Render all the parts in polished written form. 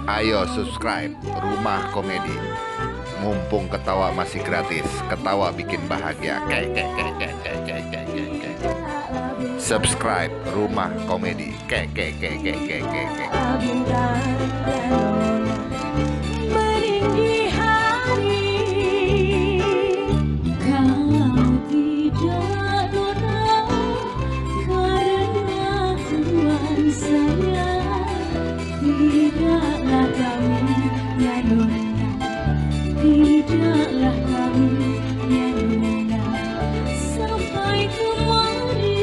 Ayo subscribe Rumah Komedi. Mumpung ketawa masih gratis, ketawa bikin bahagia. Subscribe Rumah Komedi. Meninggi hari, kalau tidak nona, karena Tuhan saya, tidaklah kami ya nona, tidaklah kami ya nona, sampai kemari.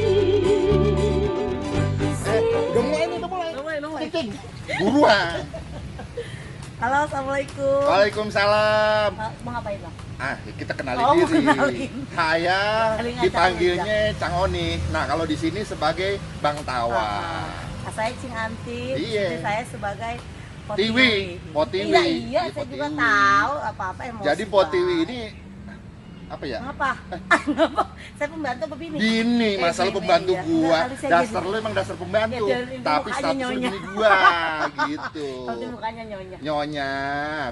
Udah mulai. Buruan. Halo, assalamualaikum. Waalaikumsalam. Mau ngapain bang? Kita kenalin Oh, mau diri. kenalin. Saya Kenalin aja, dipanggilnya Cang Oni. Nah, kalau di sini sebagai Bang Tawa. Saya Cing Anti, Iya. istri saya sebagai Potiwi. Iya, Iya, saya juga Potiwi. tahu apa-apa emosi. Jadi Potiwi Bang. ini apa ya? Ngapa? Ngapa? Saya pembantu apa bini? Gini, masalah gini, pembantu iya. gua. Nggak, kali saya Dasar gini. lu emang dasar pembantu, Ya, dari tapi mukanya status nyonya. bini gua gitu. Tapi mukanya nyonya. Nyonya,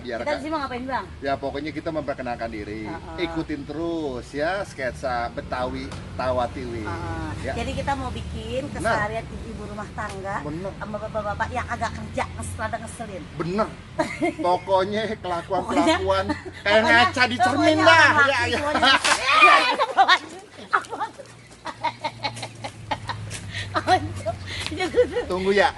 biar Kita di sini mau ngapain bang? ya pokoknya kita memperkenalkan diri. Ikutin terus ya sketsa Betawi Tawa Tiwi. Ya. Jadi kita mau bikin keseharian ibu rumah tangga Bener. sama bapak-bapak yang agak kerja, rada ngeselin. Bener. Pokoknya kelakuan Pokoknya kayak ngaca di cermin pokoknya dah. orang Ya, laki ya. semuanya. Tunggu ya.